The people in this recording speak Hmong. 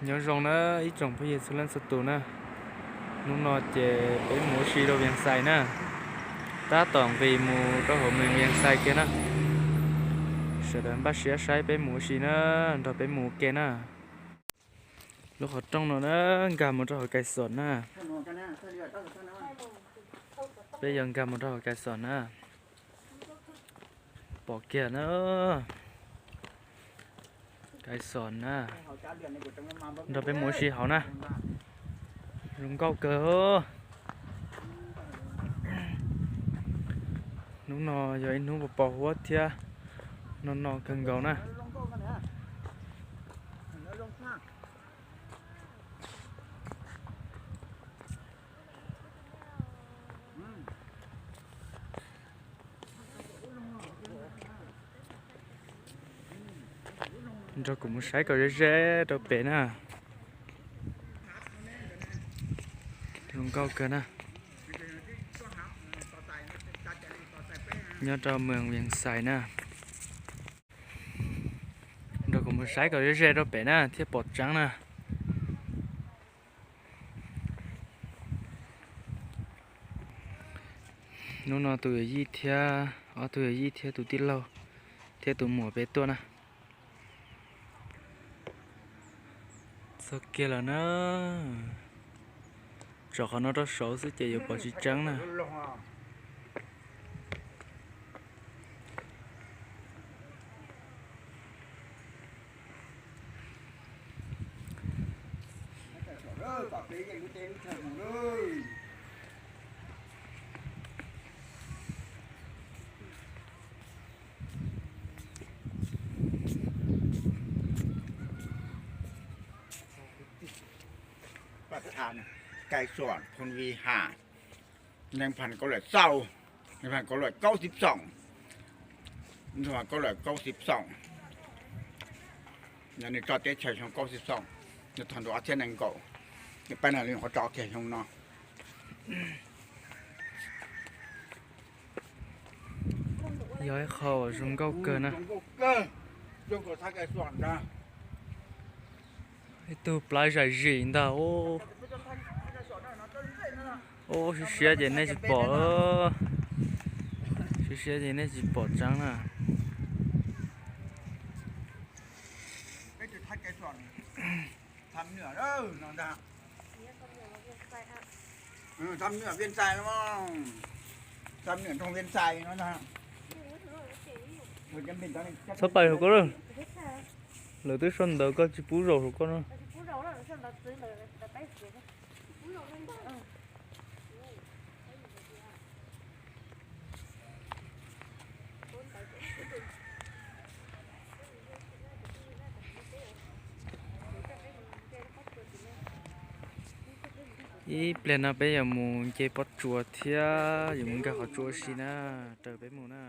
Nyob zoo na ib tsoom phooj ywg txhua leej txhua tus na. Hnub no ces peb mus ua si rau Vias Xais na. Tab tom nqis mus rau hauv Vias Xais kiag na. Sawv daws npaj siab saib peb mus ua si na, nrog peb mus ua ke na. Lub qhov rooj no na, nkag mus rau hauv Kais Xom na. Peb yuav nkag mus rau hauv Kais Xom na. Pom kiag na. Kais Xom na. Nrog peb mus ua si hauv na. Zoo nkauj kawg. Hnub no yog ib hnub pos pos huab thiab no no kawg nkaus na. Nrog kuv mus saib kom ze ze rau pem na. Zoo nkauj kawg na. Nyob rau Vias Xais na. Nrog kuv mus saib kom ze ze rau pem na thiaj pom tseeb na. Hnub no tus yawm yij thiab, ob tug yawm yij thiab tus tij laug thiab tus muam peb tuaj na. Txog kiag lawm na. Tsom qhov no rau saud xwb ces yuav pom tsis tseeb na. Pab tha Kais Xom Phoo Vi Has, nees phav kaum lawm xaus, nees phav kaum lawm kaub xib xoom, nees phav kaum lawm kaub xib xoom. Yog nws tso teb chaws xyoo kaub xib xoom, nws txog ntua ob txhiab nees nkaum, nws pab no li qhov tso kiag xyoo no. Yog ib qho uas zoo nkauj kawg na. Ib tug plab zaim zim ntag. Ub, siab siab ces nej tsis pom, siab siab ces nej tsis pom tseeb na. Txhob pais hauv koj lawm. Lawv twb sau ntawv koj tsis pub zaum hauv koj no. Ib pliag no peb yuav mus nce pob tsuas thiab yuav mus nkag qhov tsua si na, raws peb mus na.